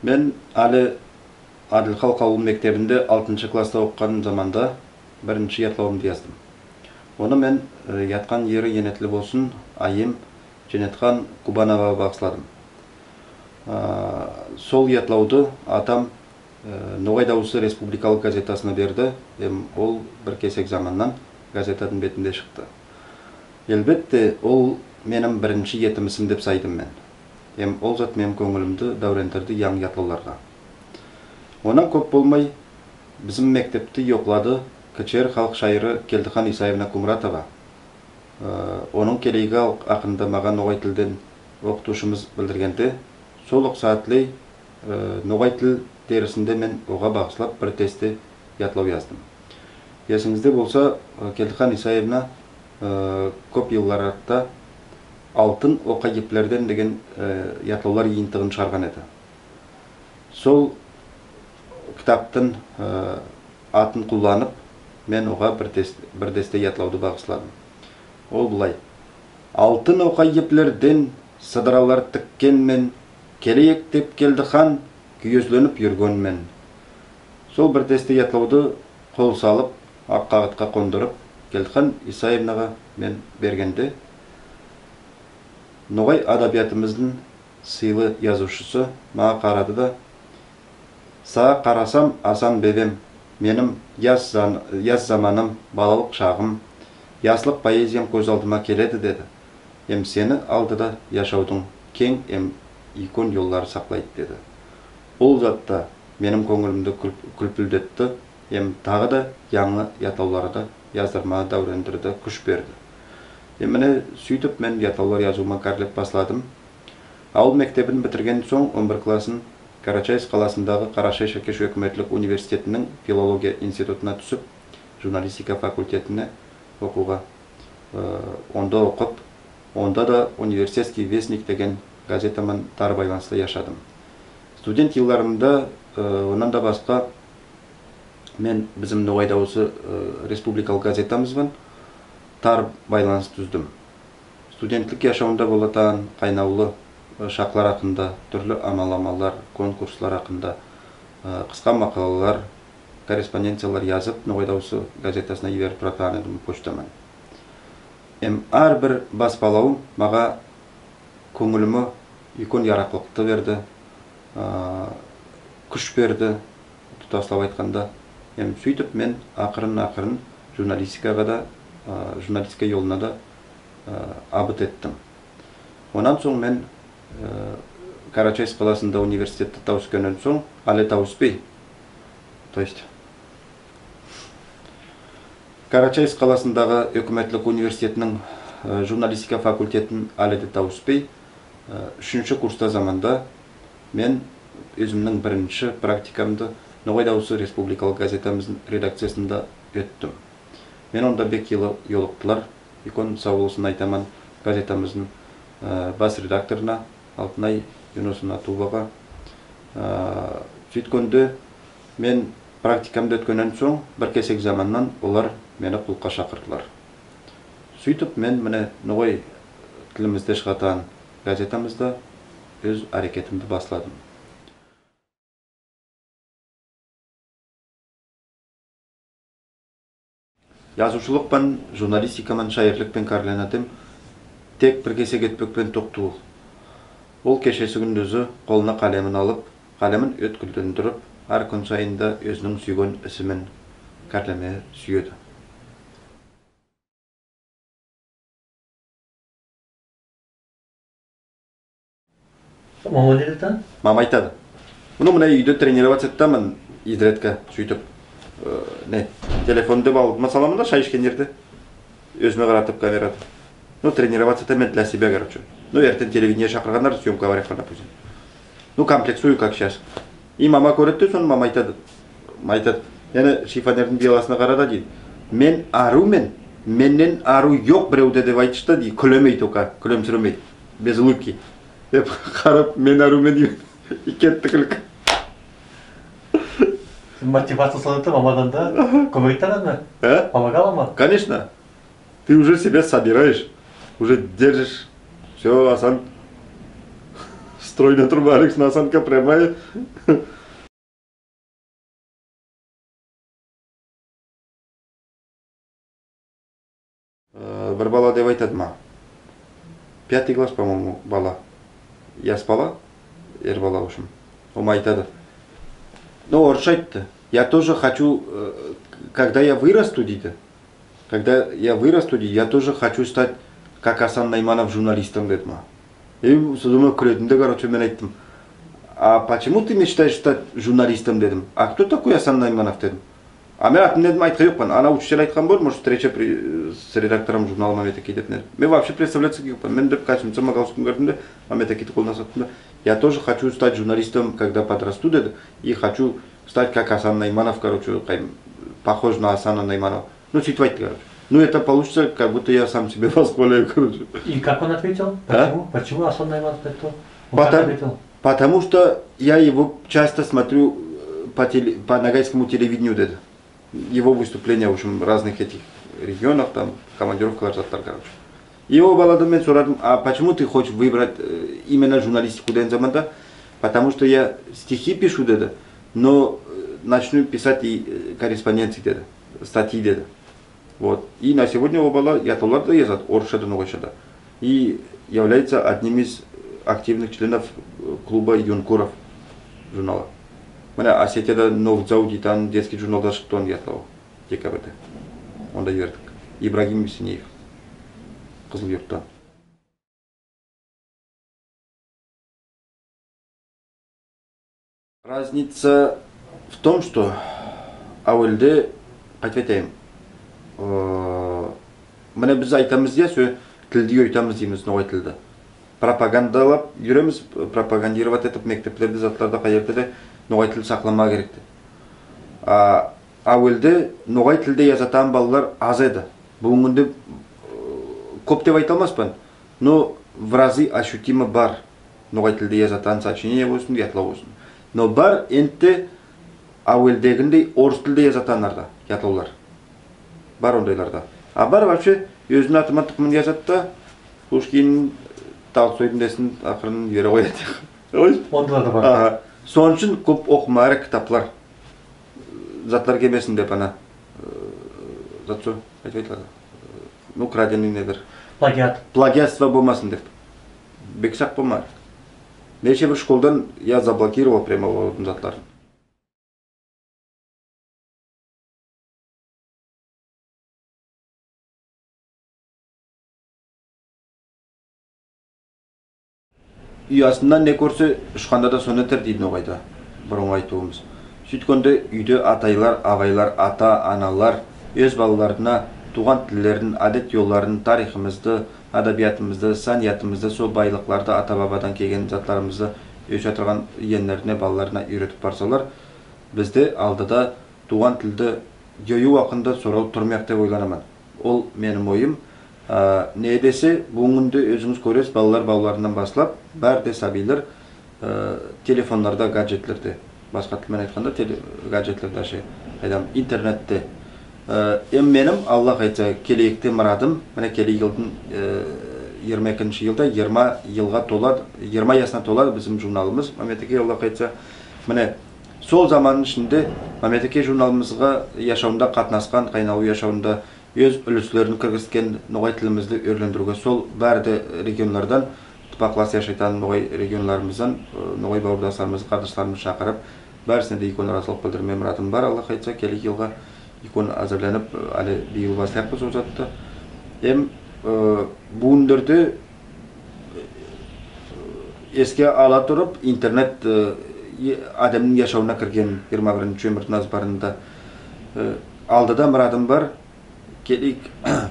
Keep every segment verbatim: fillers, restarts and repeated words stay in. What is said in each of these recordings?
Мен аьли Аьдилхалк авыл мектебинде алтыншы класста окыган заманда биринши ятлавымды яздым. Оны мен, э, яткан ери еннетли болсын, аьем Женнетхан Кубановага багысладым. А, сол ятлавды атам, э, «Ногай давысы» республикалык газетасына берди, эм ол бир кесек заманнан газетадынъ бетинде шыкты. Аьлбетте, ол меним биринши етимисим деп сайдым мен. Эм ол зат меним коьнъилимди даьврендирди янъы ятлавларга. Оннан коьп болмай бизим мектепти йоклады КЧР халк шаири Келдихан Исаевна Кумратова. Э, онынъ келееги акында мага ногай тилден окытувшымыз билдиргенде, сол ок саьатлей, э, ногай тил дерисинде мен ога багыслап бир тесте ятлав яздым. Эсинъизде болса, э, Келдихан Исаевна, э, коьп йыллар артта «Алтын ока йиплерден» деген, э, ятлавлар йыйынтыгын шыгарган эди. Сол китаптынъ, э, атын кулланып, мен ога бир тес-, бир десте ятлавды багысладым. Ол булай. «Алтын ока йиплерден сыдыралар тиккен мен, келеек деп Келдихан, куьезленип юрген мен». Сол бир десте ятлавды кол салып, ак кагытка кондырып, Келдихан Исаевнага мен бергенде, ногай адабиатымыздынъ сыйлы язувшысы мага карады да: «Сага карасам, Асан бебем, меним яс зан-, яс заманым, балалык шагым, яслык поэзиям коьз алдыма келеди», — деди. «Эм сени алдыда яшавдынъ кенъ эм уьйкен йоллары саклайды», — деди. Ол зат та меним коьнъилимди куьл-, куьлпилдетти, эм тагы да янъы ятлавларды яздырмага даьврендирди, куьш берди. Эм мине суьйтип мен ятлавлар язувыма каьрлеп басладым. Авыл мектебин битирген сонъ, он бир классын Карачаевск каласындагы Карашай-Шеркеш оькиметлик университетининъ филология институтына туьсип, журналистика факультетине окувга, э, онда окып, онда да «Университетский вестник» деген газета ман тар байланыста яшадым. Студент йылларымда, э, оннан да баска мен бизим «Ногай давысы», э, республикалык газетамыз бан тар байланыс туьздим. Студентлик яшавында болатаган кайнавлы, э, шаклар акында, туьрли амал-амаллар, конкурслар акында, э, кыска макалалар, корреспонденциялар язып, «Ногай давысы» газетасына йиберип туратаган эдим почта ман. Эм аьр бир баспалавым мага коьнъилиме уьйкен яраклыкты берди, а, куьш берди, тутаслап айтканда. Эм суьйтип мен акырын-акырын журналистикага да, а, журналистика йолына да, а, абыт эттим. Оннан сонъ мен, э, Карачаевск каласында университетти тавысканнан сонъ, аьли тавыспай, то есть, Карачаевск каласындагы оькиметлик университетининъ, э, журналистика факультетин аьли де тавыспай, э, уьшинши курста заманда мен оьзимнинъ биринши практикамды «Ногай давысы» республикалык газетамыздынъ редакциясында оьттим. Мен онда бек йылы йолыктылар. Уьйкен сав болсын айтаман газетамыздынъ, э, бас редакторына Алтынай Юнусовна Тувага. Э, суьйткенде мен практикамды оьткеннен сонъ, бир кесек заманнан олар мени куллыкка шакырдылар. Суьйтип мен, мине, ногай тилимизде шыгатаган газетамызда оьз аьрекетимди басладым. Язувшылык пан, журналистика ман, шаирлик пен каьрленетаган аьдем тек бир кесек этпек пен ток тувыл. Ол кешеси-куьндизи колына калемин алып, калемин оьткирлендирип, аьр куьн сайын да оьзининъ суьйген иси мен каьрлемеге суьеди. Мама не деди? Мама айтады. Ну, мине, уьйде тренироваться этеман, изредка, суьйтип. Э, не, телефон деп алдыма саламан да, шай ишкен ерде. Оьзиме каратып камерады. Ну, тренироваться этеман для себя, короче. Ну, эртен телевидение шакырганлар, съёмка барайык, допустим. Ну, комплексую, как сейчас. И мама коьреди де, соны мама айтады. Айтады. Яне шифонердинъ бияласына кара да, дейди. Мен арув мен, меннен арув йок биревде деп айтшы да, дейди. Куьлемей только, куьлемсиремей. Без улыбки. Деп карап, мен арув мен деймен. И кетти куьлки. Мотивация салады да мамадан да. Аха. Коьмек этеди ме? А? Помогала ма? Конечно. Ты уже себя собираешь, уже держишь. Всё, Асан, Стройно турма керек, осанка прямая. Э, бир бала деп айтады мага. Пятый класс, по-моему, бала. Яс бала, эр бала, в общем. Ол мага айтады. Ну, орысша айтты. Я тоже хочу, э, когда я вырасту, дейди. Когда я вырасту, дейди, я тоже хочу стать, как Асан Найманов, журналистом, деди мага. И соны куьледи де, короче, мен айттым: «А почему ты мечтаешь стать журналистом?» — дедим. «А кто такой Асан Найманов?» — дедим. А мен атын, дедим, айткан йокпан. Ана учитель айткан болар, может, встреча при-, с редактором журнала «Маметекей» деп, не. Мен вообще представляться эткен йокпан. Мен деп костюмцем, галстукым кийдим де, «Маметекейди» колына уьстатам да. «Я тоже хочу стать журналистом, когда подрасту», — деди. «И хочу стать, как Асан Найманов, короче, кайым, похож на Асана Найманова». Ну, суьйтип айтты, короче. Ну, это получится, как будто я сам себе восхваляю, короче. И как он ответил? А? Почему? Почему Асан Найманов ответил? Он как ответил? Потому что я его часто смотрю, э, по теле-, по ногайскому телевидению, деди. Его выступления, в общем, в разных этих регионах, там, командировкалар, затлар, короче. И ол баладан мен сорадым: «А почему ты хочешь выбрать, э, именно журналистику?» — деген заманда. «Потому что я стихи пишу, — деди, — но, э, начну писать и, э, корреспонденции, — деди, — статьи», — деди. Вот. И на сегодня ол бала ятлавлар да язады, орысша да, ногайша да. И является одним из активных членов, э, клуба юнкоров журнала. Мине, Осетияда «Новый зау» дейтаган детский журналда шыкты онынъ ятлавы декабрьде. Онда йибердик. Ибрагим Есенеев, Кызыл-Юрттан. Разница в том, что аьвелде, кайтип айтайым, э, мине биз айтамыз, я, сол тилди йойтамыз деймиз, ногай тилди. Пропагандалап юремиз, пропагандировать этип, мектеплерде, затларда, кай ерде де ногай тилди сакламага керек деп. А, аьвелде ногай тилде язатаган балалар аз эди. Буьгуьнги куьнде, э, коьп деп айта алмаспан, но в разы ощутимо бар. Ногай тилде язатаган сочинение болсын, ятлав болсын. Но бар энди аьвелдегиндей орыс тилде язатаганлар да, ятлавлар. Бар ондайлар да. А бар вообще оьзининъ аты ман, тукымын язады да, Пушкин, Толстойдынъ несин акырын йибере кояды. Ой. Ондайлар да бар. Аха. Сонынъ уьшин коьп окымага керек китаплар. Затлар келмесин деп, ана, э, зат сол, кайтип айтылады, ну, краденый нелер. Плагиат. Плагиатство болмасын деп. Бек сак болмага керек. Неше бир школдан я заблокировал прямо олардынъ затларын. Уяв астыннан не коьрсе, ушканда да соны этер дейди ногайда бурынгы айтувымыз. Суьйткенде уьйде атайлар, абайлар, ата-аналар оьз балаларына тувган тиллерин, аьдет-йолларын, тарихымызды, адабиатымызды, саниятымызды, сол байлыкларды, ата-бабадан келген затларымызды оьсип ятырган йиенлерине, балаларына уьйретип барсалар, бизде алдыда тувган тилди йоюв акында сорав турмаяк деп ойланаман. Ол меним ойым. А, неге десе, буьгуьнги куьнде оьзинъиз коьресиз, балалар бавларыннан баслап, баьри де сабийлер, э, телефонларда, гаджетлерде, баска тил мен айтканда, теле-, гаджетлерде ше, кайдам, интернетте. Э, эм меним, Алла айтса, келеекте мырадым, мине, келеек йылдынъ, э, йырма экинши йылда йырма йылга толады, йырма ясына толады бизим журналымыз «Маметекей», Алла айтса. Мине, сол заманнынъ ишинде «Маметекей» журналымызга яшавында катнаскан, кайнавлы яшавында оьз уьлислерин киргизген, ногай тилимизди оьрлендируьвге сол баьри де регионлардан, итпаклас яшайтаган ногай регионларымыздан, э, ногай бавырдасларымызды, кардашларымызды шакырып, баьрисине де уьйкен разылык билдирме мырадым бар, Алла айтса, келеек йылга уьйкен аьзирленип, аьли быйыл баслаякпыз ол затты. Эм, э, буьгуьнлерде, э, эске ала турып, интернет, э, е-, аьдемнинъ яшавына кирген йырма биринши оьмирдинъ азбарында. Э, алдыда мырадым бар, келеек,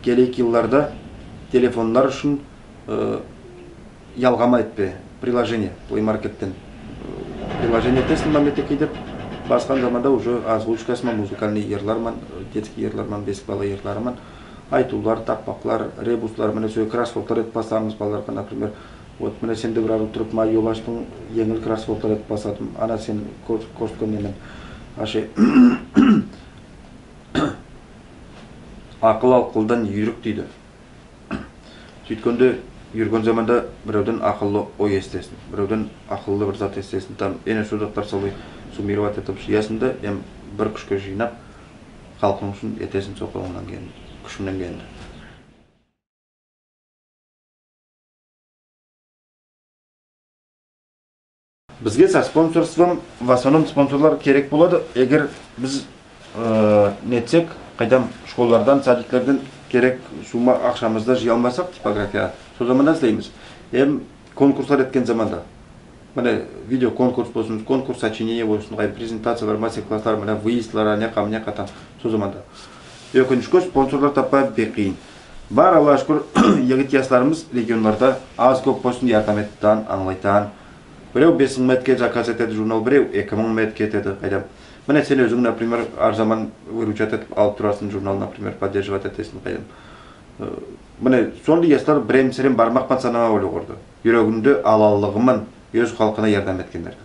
келеек йылларда телефонлар уьшин, э, ялгама этпе, приложение, Play Marketтен. Э, приложение этесинъ «Маметекей» деп, баскан заманда уже озвучкасы ман, музыкальный йырлар ман, э, детский йырлар ман, бесик бала йырлары ман, айтувлар, такпаклар, ребуслар, мине, сол кроссвордлар этип баслаганмыз балаларга, например. Вот, мине, сен де бир ару турып мага йол аштынъ, енъил кроссвордлар этип басладым. Ана сен кор-, корсыткан немен. Аьше акыл акылдан юйрик дейди. Суьйткенде, Юрген заманда биревден акыллы ой эситесинъ, биревден акыллы бир зат эситесинъ, там, эне сол затлар солай суммировать этип, ясынъды эм бир куьшке йыйнап, халкынъ уьшин этесинъ сол колынънан келгенди, куьшинънен келгенди. Бизге со спонсорством, в основном спонсорлар керек болады. Эгер биз, э, нетсек, кайдам, школалардан, садиклерден керек сумма акшамызды йыя алмасак типографияга, сол заманда излеймиз. Эм конкурслар эткен заманда. Мине, видеоконкурс болсын, конкурс сочинение болсын, кай презентациялар, мастер-класслар, мине, выездлар, ана яка, мына яка там, сол заманда. Оькинишке, спонсорлар таппага бек кыйын. Бар, Аллага шуькир, егит ясларымыз регионларда аз-коьп болсын ярдам этетаган, анълайтаган. Бирев бес мынъ маьнетке заказ этеди журнал, бирев эки мынъ маьнетке этеди, кайдам. Мине, сен оьзинъ, например, аьр заман выручать этип алып турасынъ журнал, например, поддерживать этесинъ, кайдам. Э, мине, сондай яслар бирен-сырен бармак пан санама болув керек. Юрегинде алаллыгы ман оьз халкына ярдам эткенлерге.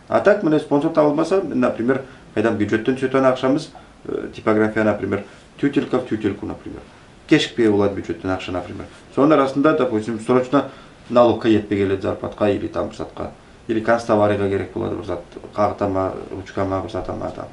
А так, мине, спонсор табылмаса, например, кайдам, бюджеттен туьсетаган акшамыз, э, типографияга, например, тютелька в тютельку, например. Кешикпеге болады бюджеттен акша, например. Сонынъ арасында, допустим, срочно налогка етпей келеди, зарплатка или там бир затка. Или канцтоварыга керек болады бир зат, кагыт ма, ручка ма, бир зат ма, там.